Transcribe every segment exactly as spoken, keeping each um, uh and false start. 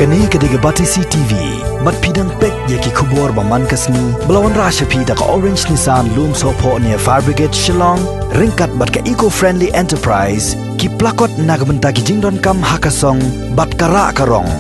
Kane ka dei ka Batesi T V. Bad phi dang peit ïa ki khubor ba man ka sngi ba la wanrah sha phi da ka Orange Nissan Lumsohphoh near Fire Brigade Shillong, ryngkat bad ka Eco Friendly Enterprise, ki plakot na ka bynta ki jingdonkam ha ka song bad ka rah ka rong.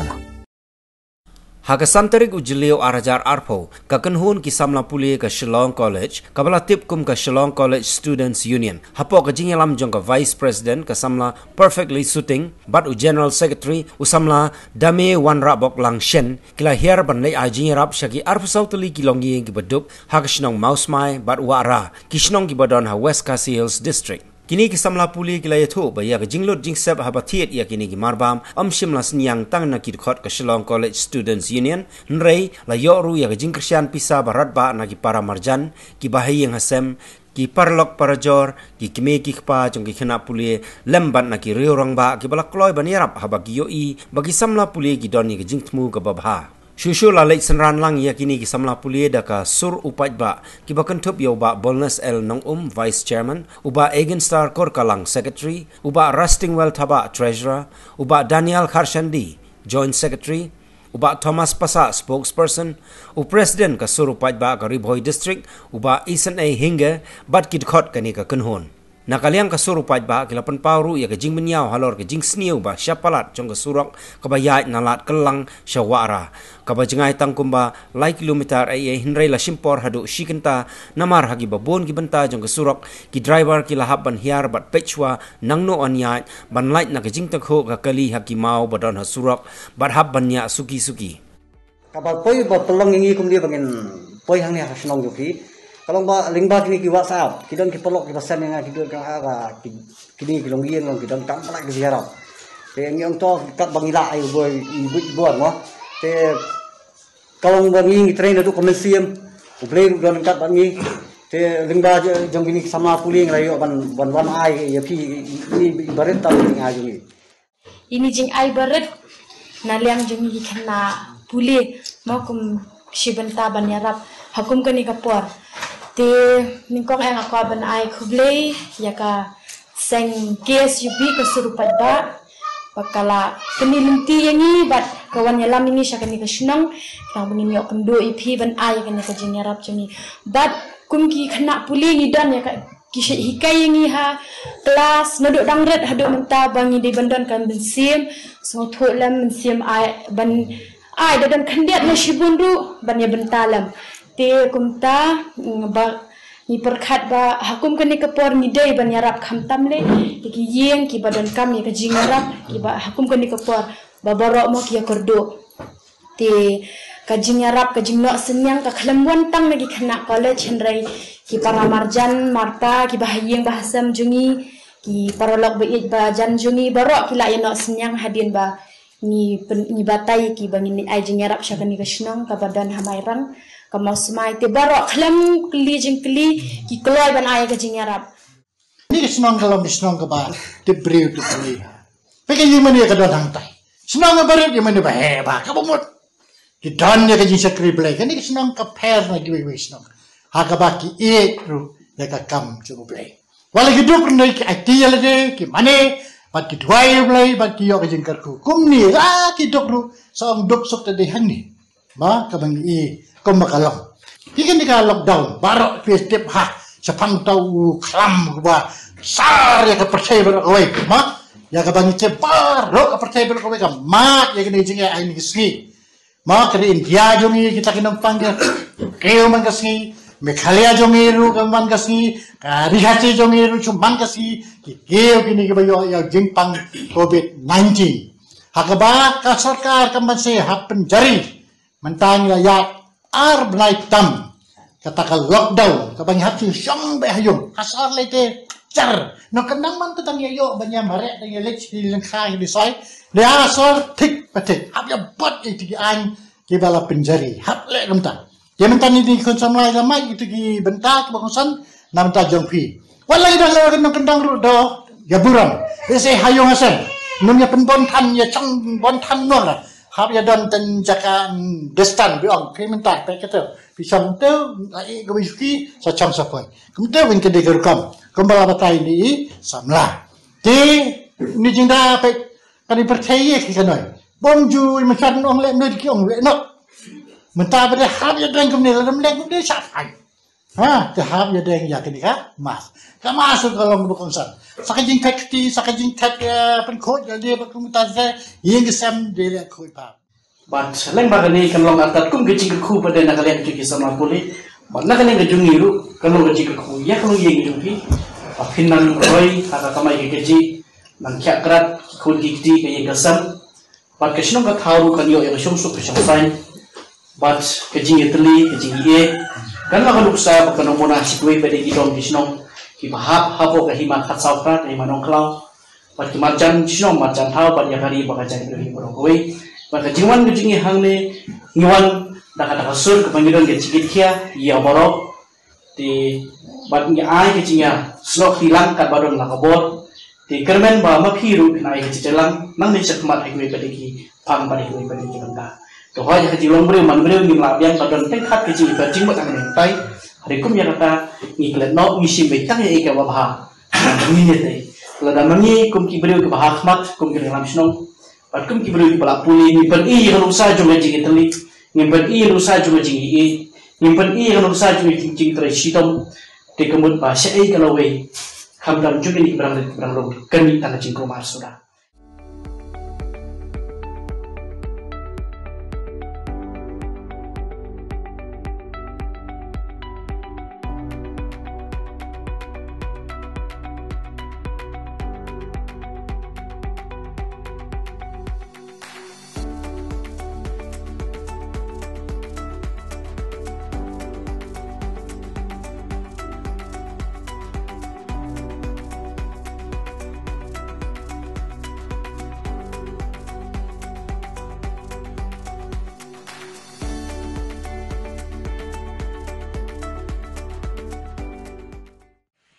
Ha ka san tarik u Jylliew ar hajar arphew, ka kynhun ki samla pule ka Shillong College, kaba la tip kum ka Shillong College Students Union, hapoh ka jingïalam jong ka Vice President ka samla Perfectly Suting bad u General Secretary u samla Dame Wanrahbok Langshen, ki la hiar ban leit ai jingïarap sha ki arphew saw tylli ki longïing kiba duk ha ka shnong Mawsmai bad Wahra, ki shnong kiba don ha West Khasi Hills District. Kine ki samla pule ki la ïathuh ba ïa ka jinglut jingsep haba thied ïa kine ki marbam ym shym la synñiang tang na ki dkhot ka Shillong College Students Union, hynrei la ïoh ruh ïa ka jingkyrshan pisa ba radbah na ki para marjan, ki bahaïing hasem, ki paralok parajor, ki kmie ki kpa jong ki khynnah pule, lem bad na ki riew rangbah kiba la kloi ban ïarap haba ki ïohi ba ki samla pule ki don ïa ka jingthmu kaba bha. Shuh shuh la leit synran lang ïa kine ki samla pule da ka sur u paidbah, kiba kynthup ïa u Bah Bolnes L Nongum, Vice Chairman, u Bah Egenstar Korkalang, Secretary, u Bah Rustingwell Thabah, Treasurer, u Bah Daniel Kharshandi, Joint Secretary, u Bah Thomas Passah, Spokesperson, u President ka sur u paidbah ka Ri Bhoi District, u Bah Isynei Hinge, bad ki dkhot kane ka kynhun. Na ka liang ka sur u paidbah ki la pynpaw ruh ïa ka jingbynñiaw halor ka jingsniew ba sha palat jong ka surok kaba ïaid na Lad Kyllang sha Wahra, kaba jngai tang kumba lai kilometer ei ei, hynrei la shim por haduh shi kynta, namar ha kiba bun ki bynta jong ka surok ki driver ki la hap ban hiar bad peit shuwa nangno yn ïaid, ban lait na ka jingtyngkhuh ka kali ha ki maw ba don ha surok, bad hap ban ñiah suki suki. Kaba poi ba pynlong ïa ngi kumne ba ngin poi hangne ha ka shnong jong phi. Ka long ba lyngba kine ki WhatsApp, ki don ki paralok kiba send ïa nga, ki don ka, ka, ki, kine ki longïing long ki donkam palat ka jingïarap. Te ngi ong to katba ngi lah ai bor, i buit i bor mo. Te ka long ba ngi ngi trei naduh ka mynsiem, U Blei ruh don ryngkat bad ngi. Te lyngba j-, jong kine ki samla pule ngi la ïoh ban, ban wan ai ïa phi i, i, i barit tam ngi ai jong ngi. Ini jingai barit na liang jong ngi ki khynnah pule, mo, kum shi bynta ban ïarap ha kum kane ka por. Te nyngkong eh nga kwah ban ai khublei ïa ka seng K S U P ka sur u paidbah ba ka la pyni lynti ïa ngi bad ka wan ïalam ïa ngi sha kane ka shnong, khnang ba ngin ïoh kynduh ïa phi ban ai ïa kane ka jingïarap jong ngi. Bad kum ki khynnah pule ngi don ïa ka ki shait hikai ïa ngi ha klas naduh dang rit haduh mynta ba ngi dei ban don ka mynsiem sngewthuh lem, mynsiem ai ban ai da don khyndiat ne shibun ruh ban ïa bynta lem. Te kumta, mm, ba ngi pyrkhat ba ha kum kane ka por ngi dei ban ïarap khamtam lei ïa ki ïing kiba donkam ïa ka jingïarap, kiba ha kum kane ka por ba baroh mo ki ïa kyrduh. Te ka jingïarap, ka jingnoh synñiang ka khlem wan tang na ki khynnah college, hynrei ki para marjan marpa, ki bahaïing bahasem jong ngi, ki paralok ba ïeit ba jan jong ngi, baroh ki la ïa noh synñiang hadien ba ngi pyn-, ngi batai ki ba ngin ai jingïarap sha kane ka shnong kaba don ha Mairang, ka Mawsmai. Te baroh khlem kylli jingkylli ki kloi ban ai ka jingïarap. Kane ka shnong ka long ka shnong kaba tip briew tip briew. Peit ka ïing mane ka don hangtai. Shnong kaba rit, ïing mane ba heh bha, kaba mut. Ki don ïa ka jingshakri Blei. Kane ka shnong ka pher na kiwei kiwei shnong. Ha kaba ki ïeit ruh ïa ka kam jong U Blei. Wat la ki duk ruh ki aiti ïa lade, ki mane, bad ki duwai ïa U Blei, bad ki ïoh ka jingkyrkhu. Kumne la ki duk ruh, sa ong duk suk te dei hangne. Ba, kaba ngi i, kumba ka long. Te kane ka lockdown, baroh phi tip ha, shaphang uta u khlam uba sar ïa ka pyrthei baroh kawei, ma, ïa kaba ngi tip baroh ka pyrthei baroh kawei ka mad ïa kane ka jingaiei kine ki sngi. Ma, ka ri India jong ngi kita ki nongpang ka kiew man ka sngi, Meghalaya jong ngi ruh ka man ka sngi, ka ri Khasi jong ngi ruh shu man ka sngi, ki kiew kine kiba ïoh ïa u jingpang covid nineteen. Ha kaba ka sorkar ka ban sa hap pynjari. Mynta ngi la ïaid ar bnai tam kata ka lockdown, kaba ngi hap shu shong beit ha ïung. Ka sor lei te jar. Nongkyndong man te dang ïa ïoh ban ïa mareh, dang ïa leit sha lyngkha sha soi. Lei ha sor thik pa thik. Hap ïa bud ïa ki aiñ kiba la pynjari. Hap leh kumta. Ïa mynta ngi dei khun samla ïa la mait ïa ki bynta kiba khun san na bynta jong phi. Wat la ïa dang la nongkyndong ruh da ïa burom. Ïa se ha ïung ha sem. Nym ïa pynbun than ïa chong bun than nor. Hap ïa don tang jaka, mm, distance, bi ong, phi mynta, phi kata, phi shong te, la i kaba shuki, sa chong sa poi. Kumta win ka dei ka rukom, kumba la batai ni i samla. Te, ni jingda phi, kani pyrthei ïa ki kanoi. Bym ju i mynta ong leh mynta ki ong leh noh. Mynta ba dei hap ïa deng kumne la dang leh kumne sha phai. Ha, te hap ïa deng ïa kane ka mask. Ka mask ka long ba kongsan. Sa ka jingthet kti, sa ka jingthet, eh, pynkhuid ïa lade ba kum ta se, ïing ka sem de leh khuid pa. Bad leng ba kane kan long artat kum ka jingkyrkhu pat de na ka liang jong ki samla pule. Bad na ka liang ka jong ngi ruh kan long ka jingkyrkhu ïa ka longïing jong phi. Ba phin nang roi ha ka kamai ka kajih, nang khiah krat ki khun ki kti ka ïing ka sem. Bad ka shnong ka thaw ruh kan ïoh ïa ka shongsuk ka shongsaiñ. Bad ka jingïatylli ka jingïeit kan long ka nuksa bad ka namuna sha kiwei pat de ki dong ki shnong kiba hap hapoh ka hima khatsaw phra ka hima Nongkhlaw. Bad ki marjan shnong marjan thaw bad ïa ka ri bad ka jaitbynriew baroh kawei. Bad ka jingwan ka jong ngi hangne ngi wan da kata ka sur kaba ngi don ka jingkitkhia ïa baroh. Te bad ngi ai ka jingïasnoh kti lang katba don la ka bor. Te kyrmen ba ma phi ruh phin ai ka jingïalang nangne shakhmat ha kiwei pat de ki phang bad ha kiwei pat de ki bynta. To hooid, ha ka jinglong briew man briew ngim lah biang, ka don teng khat ka jingïapher jingmut hangne hangtai. Hynrei kum ïa kata ngi klet noh, ngi shim beit tang ïa ei kaba bha. Ngi ïa tei. Lada ma ngi kum ki briew kiba ha khmat, kum ki nongïalam shnong, bad kum ki briew kiba la pule, ngim pyni ïa ka nuksa jong ka jingïatylli, ngim pyni ïa ka nuksa jong ka jingïeit, ngim pyni ïa ka nuksa jong ka jing, jingtrei shitom. Te ka mut ba shaei ka lawei, khamtam jong kine ki brang rit brang rong, kan mih tang ka jingkulmar suda.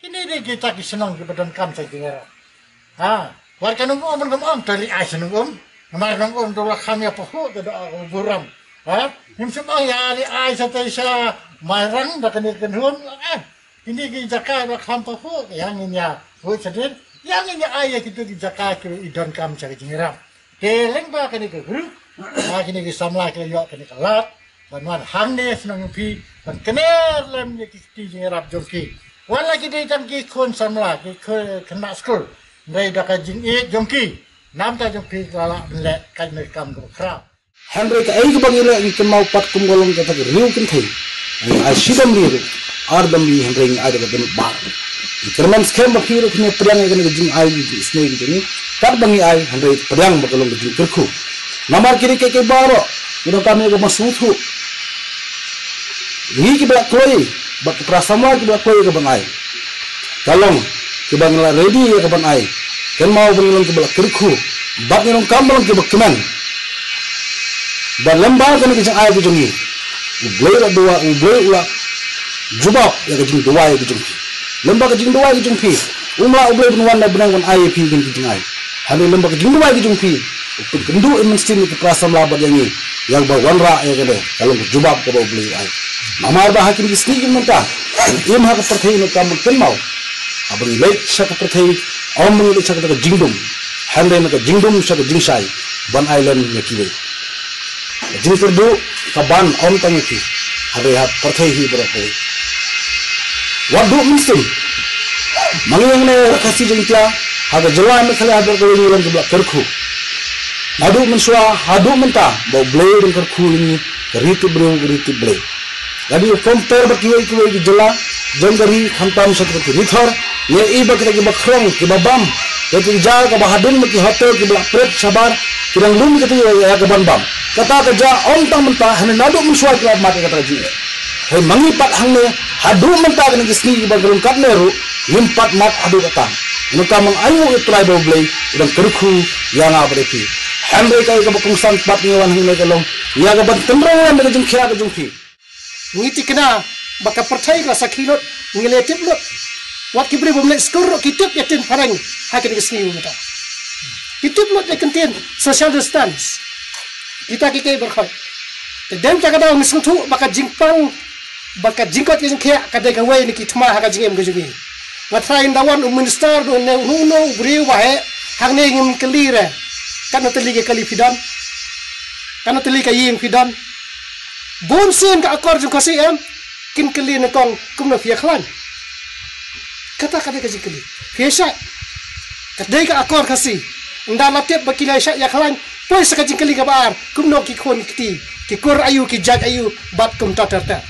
Kine dei kita ki shnong kiba donkam sha ki ngerang. Ha, wat ka nong um, nong um, te ri ai sha nong um. Namar nong um te la kham ïa pahuh te da u burom. Ha, ngim shym ong ïa ri ai sha te sha Mairang da kane ka hun. Eh, kine ki jaka da kham pahuh, ïa ngin ïa huh shadien, ïa ngin ïa ai ïa kito ki jaka ki i donkam sha ki jingrap. Te leng ba kane ka group, ba kine ki samla ki la ïoh kane ka lad ban wan hangne shnong jong phi, ban kner lem ïa ki kti jingrap jong ki. Wat la ki dei tang ki khun samla, ki khun khynnah skul, hynrei da ka jingïeit jong ki, namta jong phi la lah ban leh kane ka kam kaba khraw. Hynrei kaei kaba ngi leh ngi kynmaw pat kum ka long kata ka riew kynthei. Ngi ai shi dam ri ruh, ar dam ri, hynrei ngi ai da ka dohnud bar. Ngi kyrmen skhem ba phi ruh phin ïa pdiang ïa kane ka jingai jingisynei ka jong ngi. Katba ngi ai hynrei pdiang ba ka long ka jingkyrkhu. Namar kine kiei kiei baroh ngi donkam ïa ka ban sngewthuh. Ngi kiba la kloi bad ki para samla kiba la kloi ïa ka ban ai. Ka long kiba ngi la ready ïa ka ban ai. Kynmaw ba ngi long kiba la kyrkhu bad ngi long kam ba long kiba kmen. Ba lem bad kane ka jingai ka jong ngi, U Blei u la duwai, U Blei u la jubab ïa ka jingduwai ka jong phi. Lem bad ka jingduwai ka jong phi, um lah U Blei ban wan na bneng ban ai ïa phi kane ka jingai. Hynrei lem bad ka jingduwai ka jong phi, u pynkynduh mynsiem ïa ki para samla bad ïa ngi ïa kaba wanrah ïa kane ka long ka jubab kaba U Blei u ai. Namar ba ha kine ki sngi ki mynta, im ha ka pyrthei, ngi donkam ban kynmaw, haba ngi leit sha ka pyrthei, ym ngi leit sha kata ka jingdum, hynrei na ka jingdum sha ka jingshai ban ai lem ïa kiwei. Ka jingkyrduh ka ban ym tang ïa phi, hynrei ha pyrthei hi baroh kawei. Wat duh mynsiem. Ma ngi hangne ha Khasi Jaiñtia, ha ka jylla Meghalaya baroh kawei ngi long kiba la kyrkhu. Naduh mynshuwa haduh mynta ba U Blei u dang kyrkhu ïa ngi, ka ri tip briew, ka ri tip Blei. Lada ngi compare bad kiwei kiwei ki jylla jong ka ri, khamtam sha kita ki ri thor, ngi ïohi ba kita kiba khrong, kiba bam, kita ki jaka ba hadien ma ki hotel kiba la pret shabar, ki dang lum kita ïa ka ban bam. Kata ka jia ym tang mynta, hynrei naduh mynshuwa ki la mad ïa kata ka jingeh. Hynrei ma ngi pat hangne, haduh mynta kine ki sngi kiba ngi rung katne ruh, ngim pat mad haduh katta. Ngi donkam ban ainguh ïa U Trai ba U Blei u dang kyrkhu ïa nga bad ïa phi. Hynrei kaei kaba kongsan pat ngi wan hangne ka long ïa ka ban tynrong lem ïa ka jingkhiah ka jong phi. Ngi thikna ba ka pyrthei ka sakhi lut, ngi la tip lut. Wat ki briew bym leit skul ruh ki tip ïa ktien phareng ha kine ki sngi mynta. Ki tip lut ïa ka ktien social distance. Kita kiei kiei baroh. Te dei ta ka daw ngi sngewthuh ba ka jingpang, ba ka jingkoit ka jingkhiah ka dei kawei na ki thma ha ka jingim ka jong ngi. Nga tharai ynda wan u minister, uno uno u briew ba heh hangne, ngim kylli re, katno tylli ki kali phi don. Katno tylli ka ïing phi don? Bun sien ka akor jong Khasi em, kin kylli nyngkong kumno phi ïa khlaiñ. Kata ka dei ka jingkylli. Phi ïa shah. Ka dei ka akor Khasi. Ynda la tip ba ki la shah ïa khlaiñ, poi sa ka jingkylli kaba ar, kumno ki khun ki kti, ki kur aïu, ki jait aïu, bad kumta ter ter.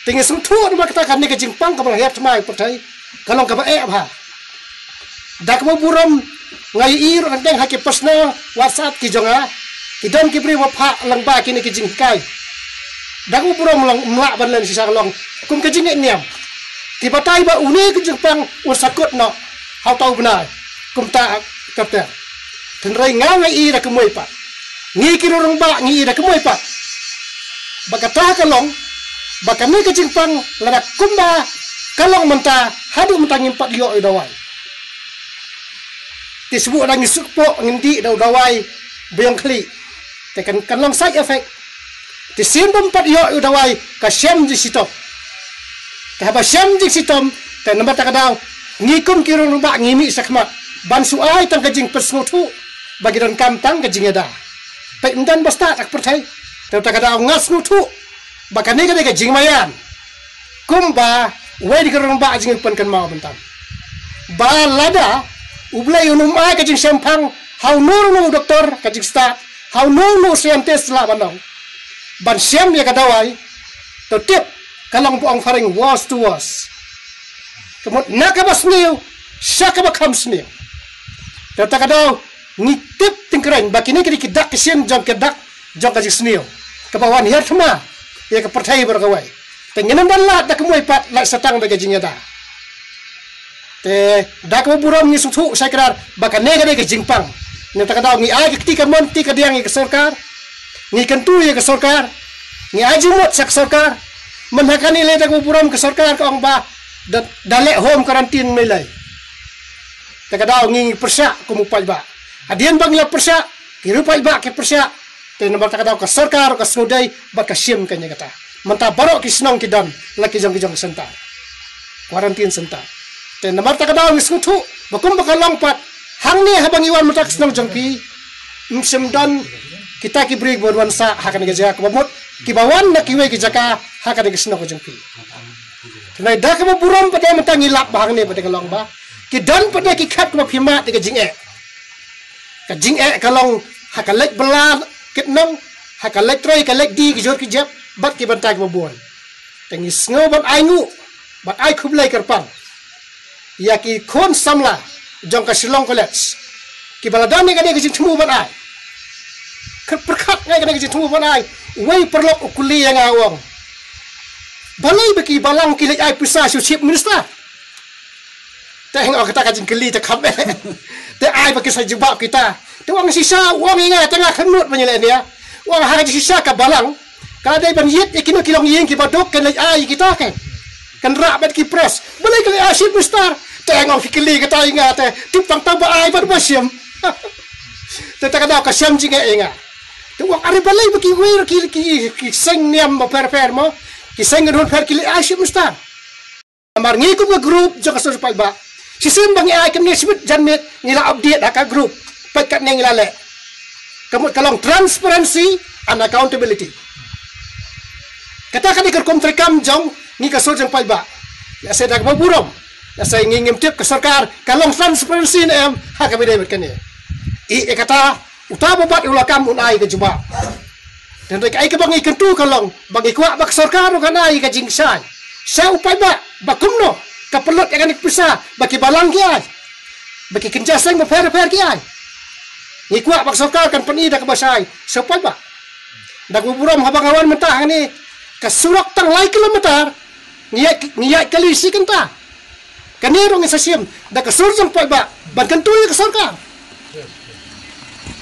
Te ngi sngewthuh namar kata kane ka jingpang kaba la hiar thma ïa ka pyrthei ka long kaba eh bha. Da kaba burom nga ïohi ruh teng teng ha ki personal WhatsApp ki jong nga, ki don ki briew ba phah lyngba kine ki jinghikai. Da kaba burom long mlak ban len shisha ka long kum ka jingngeit niam. Ki batai ba une ka jingpang un sa kut noh ha uta u bnai. Kumta ter ter. Hynrei nga nga ïohi da ka mui pat. Ngi ki rangbah ngi ïohi da ka mui pat. Ba kata ka long, ba kane ka jingpang lada kumba ka long mynta, haduh mynta ngim pat ïoh ïa u dawai. Te shu buh da ngi suk poh ngin dih da u dawai biang khlieh. Te kan, kan long side effect. Te sien bym pat ïoh ïa u dawai ka shem jingshitom. Te haba shem jingshitom, te namar kata ka daw ngi kum ki rangbah ngi mih shakhmat ban shu ai tang ka jingpynsngewthuh ba ki donkam tang ka jingïada. Peit ym don ba stad ha ka pyrthei. Te kata ka daw nga sngewthuh ba kane ka dei ka jingmaïan. Kumba wei de ka rangbah jingpynkynmaw bynta ba lada U Blei un ym ai ka jingshemphang ha uno uno u doktor ka jingstad, ha uno uno u scientist lah ban ong ban shem ïa ka dawai, to tip ka long ba ong phareng worse to worse. Ka mut na kaba sniew sha kaba kham sniew. Te kata ka daw ngi tip tyngkrein ba kine ki dei ki dak ki shin jong ki dak jong ka jingsniew kaba wan hiar thma ïa ka pyrthei baroh kawei. Te ngin ym ban lad da ka mui pat, lait sa tang da ka jingïada. Te da kaba burom ngi sngewthuh shai kdar ba kane ka dei ka jingpang. Namar kata ka daw ngi ai ka kti kamon kti kadiang ïa ka sorkar. Ngi kyntu ïa ka sorkar. Ngi ai jingmut sha ka sorkar. Mynta kane lei da kaba burom ka sorkar ka ong ba da, da leh home quarantine mynlei. Te kata ka daw ngi pyrshah kum u paidbah. Hadien ba ngi la pyrshah, ki rangbah ki pyrshah. Te namar kata ka daw ka sorkar ka sngewdei bad ka shim kane kata. Mynta baroh ki shnong ki don la ki jong ki jong ka center, quarantine center. Te namar kata ka daw ngi sngewthuh ba kumba ka long pat hangne haba ngi wan mynta ka shnong jong phi, ym shym don kita ki briew ba wan sah ha kane ka jaka kaba mut kiba wan na kiwei ki jaka ha kane ka shnong jong phi. Te nai da kaba burom pat mynta ngi lap ba hangne pat ka long ba ki don pat ki khat kaba phi mad ïa ka jingeh. Ka jingeh ka long ha ka leit bylla kit nong, ha ka leit trei ka leit die, ki jur ki jep bad ki bynta kiba bun. Te ngi sngew ban ai nguh, ban ai khublei kyrpang ïa ki khun samla jong ka Shillong College kiba la don ïa kane ka jingthmu ban ai. Ka pyrkhat nga ïa kane ka jingthmu ban ai. Uwei u paralok u kylli ïa nga u ong, balei ba ki balang ki leit ai pisa sha u Chief Minister? Te nga ong kata ka jingkylli te kham eh. Te ai ba ki sa jubab kita. Te u ong shisha, u ong ïa nga, te nga khlem nud ban ïaleh nia. U ong ha ka jingshisha ka balang ka dei ban ïit ïa kino ki longïing kiba duk, kan leit ai ïa kita kan, kan rah bad ki press. Balei ka leit ai Chief Minister? Te nga ong ki kylli kata ïa nga, te tip tang tang ba ai bad ba shim. Te kata ka daw ka shem jingeh ïa nga. Te u ong, are balei ba kiwei ki, ki, ki seng niam bapher bapher mo, ki seng kynhun bapher ki leit ai Chief Minister? Namar ngi kum ka group jong ka Sur Paidbah, shisien ba ngi ai kumne shibit janmiet ngi la update ha ka group. Peit katne ngi la leh. Ka mut ka long transparency and accountability. Kata ka dei ka rukom treikam jong ngi ka Sur jong Paidbah. Lehse da kaba burom, lehse ngi ngim tip ka sorkar ka long transparency ne em ha kaba ïadei bad kane. Ïa kata uta uba bat u la kam un ai ka jubab. Te hynrei kaei kaba ngi kyntu ka long ba ngi kwah ba ka sorkar ruh kan ai ka jingshai sha u paidbah ba kumno ka pynlut ïa kane ka pisa ba ki balang ki ai, ba ki kynja seng bapher bapher ki ai. Ngi kwah ba ka sorkar kan pyni da kaba shai sha u paidbah. Da kaba burom haba nga wan mynta hangne, ka surok tang lai kilometer ngi ïaid, ngi ïaid kali shi kynta. Kane ruh ngi sa shim da ka Sur jong Paidbah ban kyntu ïa ka sorkar,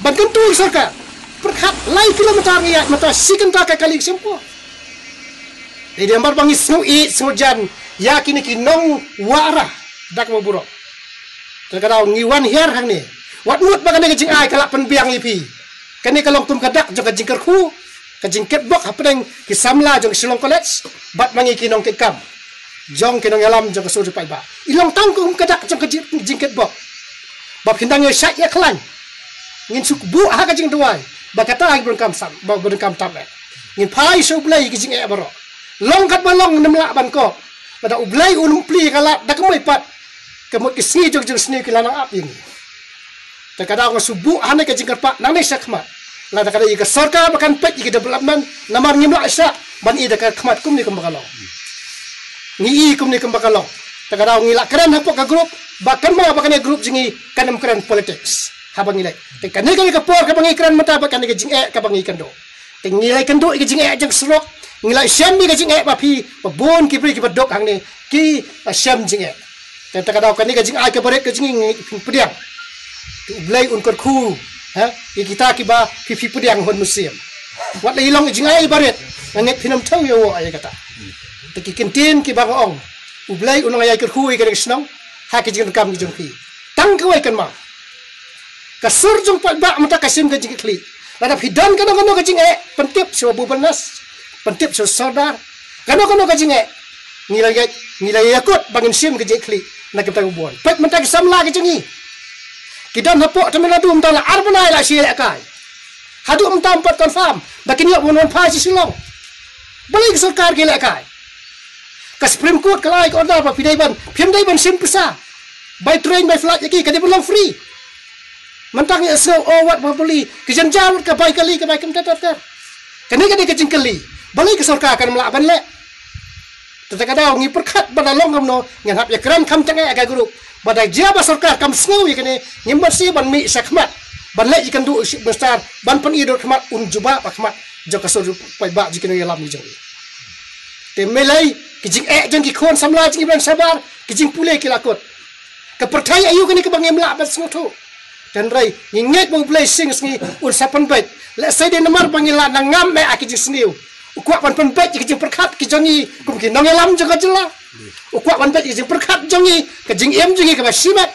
ban kyntu ïa ka sorkar. Pyrkhat, lai kilometer ngi ïaid mynta shi kynta ka kali ka shim ko. Dei namar ba ngi sngew ïeit sngew jan ïa kine ki nongwah rah da kaba burom. Te ka daw ngi wan hiar hangne, wat mut ba kane ka jingai ka lah pynbiang ïa phi. Kane ka long kum ka dak jong ka jingkyrkhu, ka jingkitbok hapdeng ki samla jong ka Shillong College bad ma ngi ki nongkitkam jong ki nongïalam jong ka Sur jong Paidbah. I long tang kum ka dak jong ka jing, jingkitbok. Ba phin dang ïa shait ïa khlaiñ, ngin shu buh ha ka jingduwai. Ba kata ïa ki ba donkam sam, ba, ba donkam tam eh. Ngin phai sha U Blei ïa ki jingeh baroh. Long katba long ngim lah ban kop. Lada U Blei un ym plie ka lad da kumno pat, ka mut ki sngi jong jingsniew ki la nang ap ïa ngi. Te ka daw nga shu buh hangne ka jingkyrpad nangne sha khmat. Lada ka dei ïa ka sorkar ba kan peit ïa ka development, namar ngim lah shuh ban ïohi da ka khmat kumne kumba ka long. Ngi ïohi kumne kumba ka long. Te ka daw ngi la kren hapoh ka group, ba kynmaw ba kane ka group jong ngi kan ym kren politics haba ngi leit. Te kane ka dei ka por kaba ngi kren mynta bad kane ka jingeh kaba ngi kynduh. Te ngi la kynduh ïa ka jingeh jong surok, ngi la shem ïa ka jingeh ba phi, ba bun ki briew kiba duk hangne ki la shem jingeh. Te, te ka daw kane ka jingai kaba rit ka jong ngi, ngi phin pdiang. Te U Blei un kyrkhu, ha, ïa kita kiba phi, phi pdiang hun mynsiem. Wat la i long jingai ba rit, nga ngeit phin ym thew ïa u ïa kata. Te ki kyntien kiba nga ong, U Blei un nang ïai kyrkhu ïa kane ka shnong ha ki jingdonkam ki jong phi. Tang kawei kynmaw, ka sur jong paidbah mynta ka shim ka jingkitkhlieh. Lada phi don kano kano ka jingeh, pyntip sha u Babu Bernas, pyntip sha u Sordar. Kano kano ka jingeh, ngi la ïa, ngi la ïakut ba ngin shim ka jingkitkhlieh na ka bynta ka bun. Peit mynta ki samla ki jong ngi, ki don hapoh Tamil Nadu mynta la ar bnai la shu ïalehkai. Haduh mynta ym pat confirm ba kin ïoh ban wan phai sha Shillong. Balei ka sorkar ka ïalehkai? Ka Supreme Court ka la ai ka order ba phi dei ban, phim dei ban shim pisa by train, by flight ïa ki, ka dei ban long free. Mynta ngi sngew, oh, wat ba bali, ka jynjar, wat ka bai kali, ka bai kam ter ter ter. Kane ka dei ka jingkylli. Balei ka sorkar kam lah ban leh? Te, te ka daw ngi pyrkhat ba da long kumno, ngin hap ïakren kham tang eh ha ka group. Ba da jia ba sorkar kam sngew ïa kane, ngim pat sngewsih ban mih sha khmat, ban leit ïakynduh u Chief Minister, ban pyni dur khmat, un jubab ha khmat jong ka sur paidbah jong ki nongïalam jong ngi. Te mynlei ki jingeh jong ki khun samla jong ngi ba don shabar, ki jingpule ki la kut. Ka pyrthei aïu kane kaba ngim lah ban sngewthuh? Hynrei ngi ngeit ba U Blei shisien shisien un sa pynbeit. Lehse dei namar ba ngi la nang ngam eh ha ki jingsniew, u kwah ban pynbeit ïa ki jingpyrkhat ki jong ngi kum ki nongïalam jong ka jylla. U kwah ban beit ïa ki jingpyrkhat jong ngi, ka jingim jong ngi kaba shimet.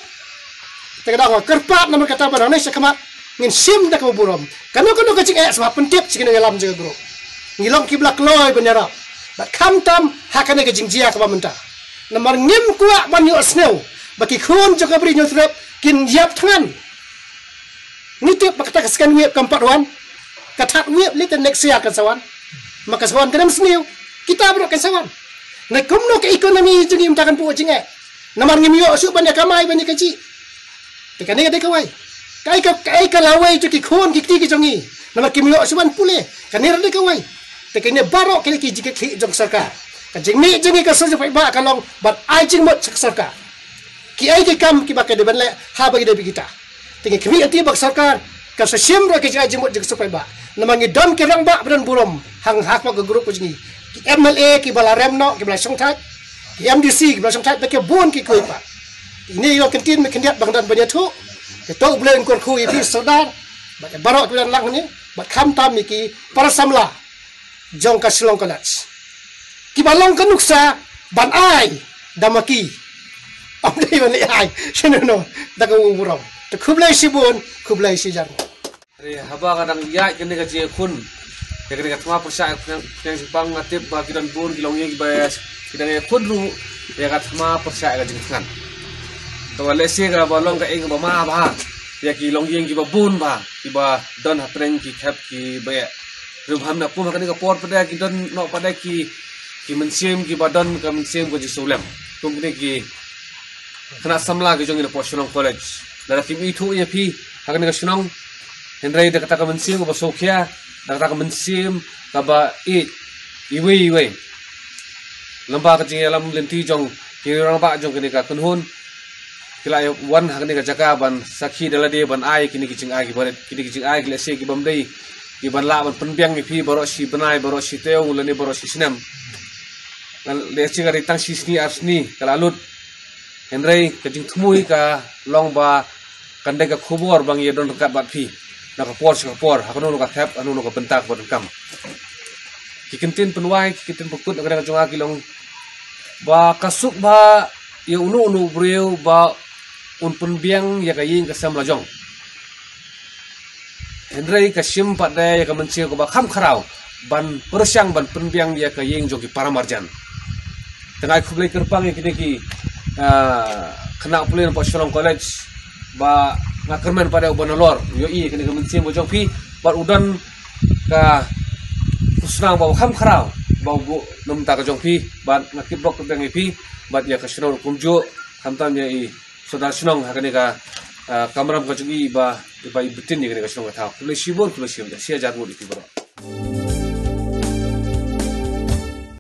Te ka daw nga kyrpad namar kata ba nangne sha khmat ngin shim da kaba burom. Kano kano ka jingeh sngewbha pyntip sha ki nongïalam jong ka group. Ngi long kiba la kloi ban ïarap, bad khamtam ha kane ka jingjia kaba mynta. Namar ngim kwah ban ïohsngew ba ki khun jong ka Bri Hynñiewtrep kin ïap thngan. Ngi tip ba kata ka second wave kam pat wan, ka third wave lei te next year kan sa wan. Ma kan sa wan, kan ym sniew, kita baroh kan sa wan. Ngi kumno ka economy jong ngi mynta kan buh jingeh? Namar ngim ïoh shuh ban ïa kamai ban ïa kajih. Te kane ka dei kawei. Kaei ka, kaei ka lawei jong ki khun ki kti ki jong ngi? Namar kim ïoh shuh ban pule. Kane ruh dei kawei. Te kine baroh kine ki jingkitkhlieh jong sorkar. Ka jingmih jong ngi ka sur jong paidbah ka long ban ai jingmut sha ka sorkar. Kiei ki kam kiba ka dei ban leh haba ki dei bad kita. Te ngi khmih ïa ka sorkar, kan sa shim ruh ki jingai jingmut jong ka sur paidbah. Namar ngi don ki rangbah ba don burom hang hapoh ka group ka jong ngi. Ki M L A kiba la rem noh, kiba la shongthait, ki M D C kiba la shongthait, bad ki bun ki khynnah. Ine i long kyntien mynkhyndiat ba nga don ban ïathuh. Te to U Blei un kyrkhu ïa phi Sordar, bad baroh kiba don lang hangne, bad khamtam ïa ki para samla jong ka Shillong College kiba long ka nuksa ban ai da ma ki. Ym dei ban leh ai shano no, da ka burom. Te khublei shibun, khublei shihajar. Re, haba ka dang ïaid kane ka jingïakhun ïa kane ka thma pyrshah ïa ka phniang, phniang jingpang, nga tip ba ki don bun ki longïing kiba ki dang ïakhun ruh ïa ka thma pyrshah ïa ka jingthngan. Te lehse kaba long ka ïing kaba ma bha ïa ki longïing kiba bun bha kiba don hapdeng ki khep kiba ïa Ruh bha, na kum ha kane ka por pat de ki don noh pat de ki, ki mynsiem kiba don ka mynsiem ka jingsngewlem. Kum kine ki khynnah samla ki jong ngi na poh Shillong College. Lada kim ithuh ïa phi ha kane ka shnong, hynrei da kata ka mynsiem kaba sngewkhia, da kata ka mynsiem kaba ïeit iwei iwei. Lyngba ka jingïalam lynti jong ki rangbah jong kane ka kynhun, ki la wan ha kane ka jaka ban sakhi da lade, ban ai kine ki jingai kiba rit, kine ki jingai ki lehse ki bym dei, ki ban lah ban pynbiang ïa phi baroh shi bnai, baroh shi taïew lane baroh shi snem. Lehse ka dei tang shi sngi ar sngi ka la lut. Hynrei ka jingthmu ka long ba kan dei ka khubor ba ngi ïa don ryngkat bad phi na ka por sha ka por, ha kano kano ka thep, ha kano kano ka bynta kaba donkam. Ki kyntien pynwai, ki kyntien pynkut na ka dei ka jong nga ki long ba ka suk bha ïa uno uno u briew ba un pynbiang ïa ka ïing ka sem la jong. Hynrei ka shim pat de ïa ka mynsiem kaba kham khraw ban pyrshang ban pynbiang ïa ka ïing jong ki para marjan. Te nga ai khublei kyrpang ïa kine ki, ah, khynnah pule na poh Shillong College ba nga kyrmen pat de u ba nalor u ïohi ïa kine ki mynsiem ka jong phi. bad u don ka khusnam ba kham khraw ba u buh na ka bynta ka jong phi, bad nga kyrpad kyrpad ïa phi bad ïa ka shnong kumjuh, khamtam ïa i sordar shnong ha kane ka, ah, kamram ka jong i ba, ba i btin ïa kane ka shnong ka thaw. Khublei shibun, khublei shibun. Shi hajar ngut ïa phi baroh.